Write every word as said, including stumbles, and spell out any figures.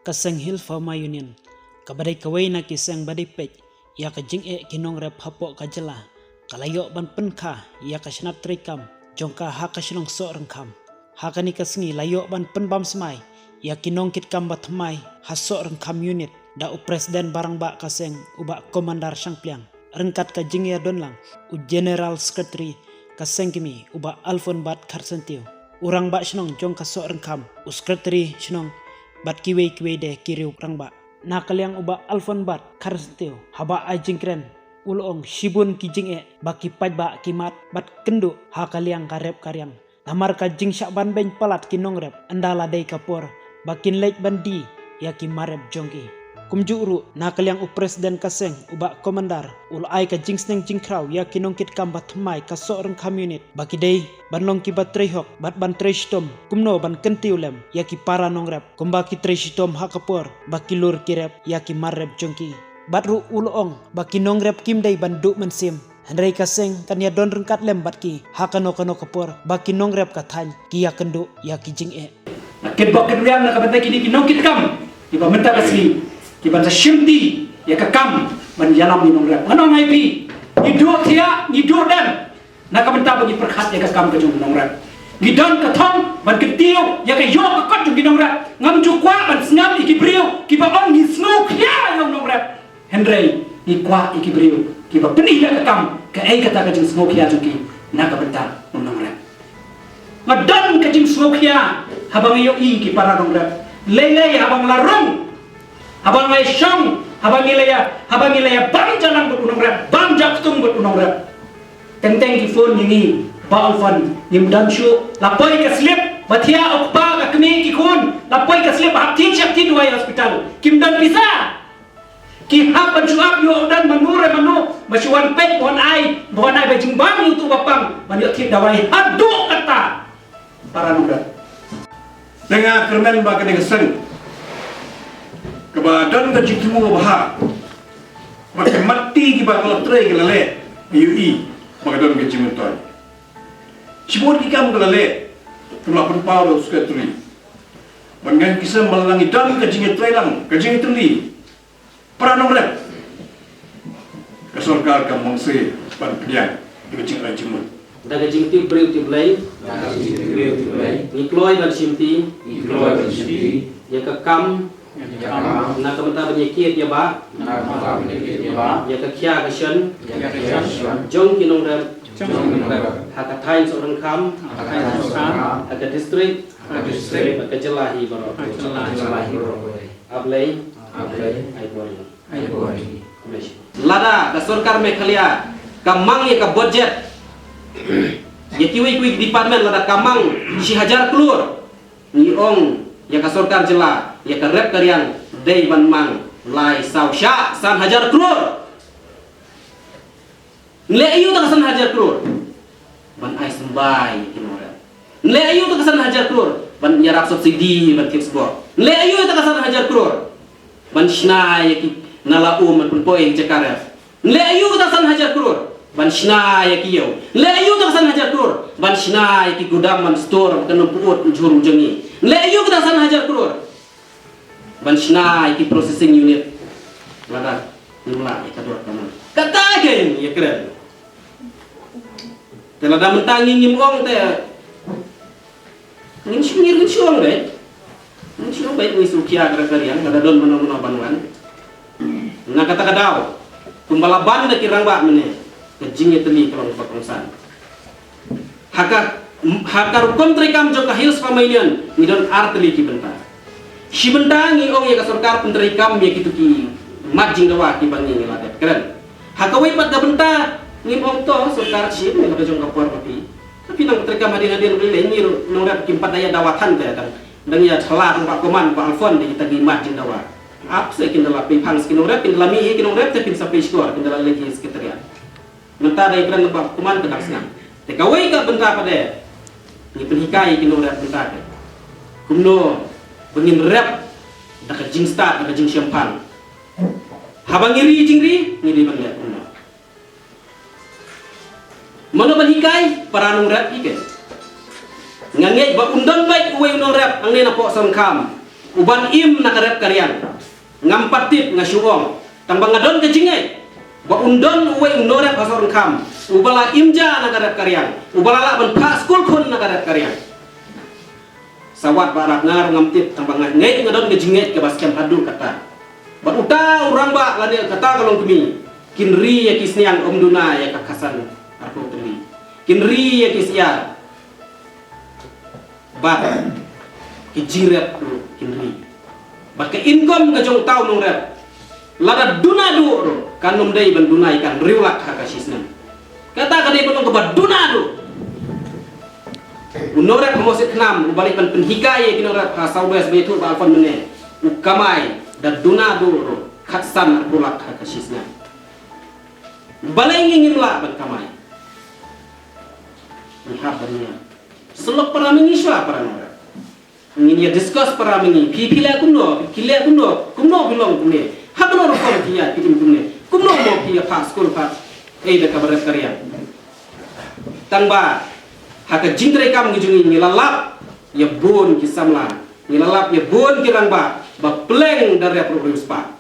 Ka seng Hill Farmer Union, kaba dei kawei na ki seng ba dei peit ïa ka jingeh ki nongrep hapoh ka jylla, ka la ïoh ban pynkha ïa ka shnat treikam jong ka ha ka shnong Sohryngkham. Ha kane ka sngi la ïoh ban pynbam smai ïa ki nongkitkam ba thymmai ha Sohryngkham Unit da u President ba rangbah ka seng, u Bah Commander Shangpliang, ryngkat ka jingïadon lang u General Secretary ka seng kmie, u Bah Alphonse Bat Kharsyntiew, u rangbah shnong jong ka Sohryngkham, u Secretary shnong bad kiwei kiwei de ki riew rangbah. Na ka liang u Bah Alphonse Bat Kharsyntiew, haba ai jingkren, u la ong shibun ki jingeh ba ki paidbah ki mad bad kynduh ha ka liang ka rep ka riang. Namar ka jingshah ban beiñ palat ki nongrep, ynda la dei ka por ba kin leit ban die ïa ki mar rep jong ki. Kumjuh ruh, na ka liang u President ka seng, u Bah Commander, u la ai ka jingsneng jingkhraw ïa ki nongkitkam ba thymmai ka Sohryngkham Unit ba ki dei ban long kiba trei hok bad ban trei shitom, kumno ban kyntiew lem ïa ki para nongrep kumba ki trei shitom ha ka por ba ki lur ki rep ïa ki mar rep jong ki. Bad ruh u la ong ba ki nongrep kim dei ban duh mynsiem, hynrei ka seng kan ïadon ryngkat lem bad ki ha kano kano ka por ba ki nongrep ka thaiñ ki ïakynduh ïa ki jingeh. Kit bok kit wiang na ka bynta kine ki nongkitkam kiba mynta ka sngi ki ban sa shimti ïa ka kam ban ïalam ïa u nongrep. Ngan ong ïa phi, ngi duh thiah, ngi duh dem na ka bynta ba ngi pyrkhat ïa ka kam ka jong u nongrep. Ngi don ka thong ban kyntiew ïa ka ïoh ka kot jong ki nongrep. Ngam ju kwah ban sngap ïa ki briew kiba ong ngi sngewkhia ïa u nongrep, hynrei ngi kwah ïa ki briew kiba pyni ïa ka kam, kaei kata ka jingsngewkhia jong ki na ka bynta u nongrep. Nga don ka jingsngewkhia haba nga ïohi ki para nongrep. Lei lei haba nga la rung, haba nga la shong, haba ngi la ïa, haba ngi la ïa bam jalang bad u nongrep, bam jaktung bad u nongrep. Teng teng ki phone ïa ngi, Bah Alphonse, ngim don shuh. La poi ka slip ba thiah u kpa ka kmie ki khun, la poi ka slip ba hap thied shah thied dawai hospital. Kim don pisa. Ki hap ban shu ap ïoh u don mano re mano ba shu wan peit, ba wan ai, ba wan ai ba jingbam ïa uto u ba pang ban ïoh thied dawai haduh katta. Para nongrep. Te nga kyrmen ba kane ka seng kaba don ka jingthmu ba bha, ba ki mat ti kiba ka la trei ka la leh, ïohi ba ka don ka jingmyntoi. Shibun ki kam ka la leh, ka la pynpaw da u Secretary. Ban ngan ki sem ba la ngi don ka jingïatreilang, ka jingïatreilang. Para nongrep, ka sorkar kam ong se ban pdiang ïa ka jingai jingmut. Da ka jingtip briew tip Blei, da ka jingtip briew tip Blei, ngi kloi ban shimti, ngi kloi ban shimti ïa ka kam, ïa ka kam, na ka bynta ban ïa kiad ïa ba, na ka bynta ban ïa kiad ïa ba, ïa ka khia ka shan, ïa ka khia ka shan jong ki nongrep, jong ki nongrep, ha ka thaiñ Sohryngkham, ha ka thaiñ Sohryngkham, ha ka district, ha ka district, ha ka jylla hi baroh. Ha ka jylla hi baroh. Ap lei, ap lei, ai bor ïa. Ai bor ïa. Lada ka sorkar Meghalaya ka mang ïa ka budget ïa kiwei kiwei ki department, lada ka mang shi hajar klur, ngi ong ïa ka sorkar jylla, ïa ka rep ka riang, dei ban mang lai saw shah san hajar klur. Nleh aïu ta ka san hajar klur? Ban ai symbai ïa ki nongrep. Nleh aïu ta ka san hajar klur? Ban ïarap subsidy ban thied sbok. Nleh aïu ta ka san hajar klur? Ban shna ïa ki nala um ban pynpoi ïa ki jaka rep. Nleh aïu ta ka san hajar klur? Ban shna ïa ki ïew. Nleh aïu ta ka san hajar klur? Ban shna ïa ki gudam ban store ka nongpyut jhur jong ngi. Nleh aïu ta ka san hajar klur? Ban shna ïa ki processing unit. Lada ngim lah ïa ka dor ka man, kata kein ïa kren. Te lada mynta ngi ngim ong te ngin shu ngir, ngin shu ong beit. Ngin shu ong beit, ngi shu khia ka rep ka riang, lada don mano mano ban wan. Na kata ka daw, kumba la ban da ki rangbah mynne, ka jingïatylli ka long kaba kongsan. Ha ka, ha ka rukom treikam jong ka Hills Farmer Union ngi don ar tylli ki bynta. Shi bynta ngi ong ïa ka sorkar pyntreikam ïa kito ki mat jingdawa kiba ngi, ngi la dep kren. Ha kawei pat ka bynta ngim ong to sorkar, shi bynta ka jong ka por ma phi. Ka phi nang treikam hadien hadien, lei lei ngi ruh nongrep kim pat da ïa dawa than te, dang, dang ïa jhala tang ba kuman ba Alphonse da kita ki mat jingdawa. Ap se kin da la pynphang se ki nongrep, kin da la mih ïa ki nongrep te kin sa pynshkor, kin da la leit ïa secretariat. Mynta dei kren lyngba hukum ka dang sngap. Te kawei ka bynta pat de, ngi pynhikai ïa ki nongrep bynta te, kumno ba ngin rep da ka jingstad, da ka jingshemphang. Haba ngi ri jingri, ngi dei ban leh kumno? Mano ban hikai? Para nongrep hi kein. Nga ngeit ba un don beit uwei u nongrep hangne na Pohsyrengkham uban im na ka rep ka riang. Ngam pat tip, nga shu ong. Tang ba nga don ka jingngeit ba un don uwei u nongrep ha Syrengkham uba la im ja na ka rep ka riang, uba la lah ban phah skul khun na ka rep ka riang. Sa wat ba rap nga ruh ngam tip, tang ba nga ngeit, nga don ka jingngeit kaba skhem haduh katta. Bad uta u rangbah lane kata ka longkmie, kin ri ïa ki sniang, ym duna ïa ka khatsan arphew tylli. Kin ri ïa ki syiar. Bad ki jingrep ruh kin ri. Bad ka income ka jong uta u nongrep, lada duna duh ruh, kan ym dei ban duna ïa ka hynriew lak ha ka shisnem. Kata ka dei ban long kaba duna duh. U nongrep ha Mawsiat Khnam uba leit ban pynhikai ïa ki nongrep ha South West ba ïathuh Bah Alfon mynne, u kamai da duna duh ruh khatsan arphew lak ha ka shisnem. Balei ngi ngim lah ban kamai? Ngi hap ban ïa syllok para ma ngi shuwa, para nongrep. Ngin ïa discuss para ma ngi, phi, phi leh kumno, phi leh kumno, kumno phi long kumne, ha kano rukom phi ïa, phi im kumne, kumno mo phi ïa phah skul, phah ei da kaba rep ka riang. Tang ba ha ka jingtreikam ka jong ngi, ngi la lap ïa bun ki samla, ngi la lap ïa bun ki rangbah ba pleng da rep ruh riewspah.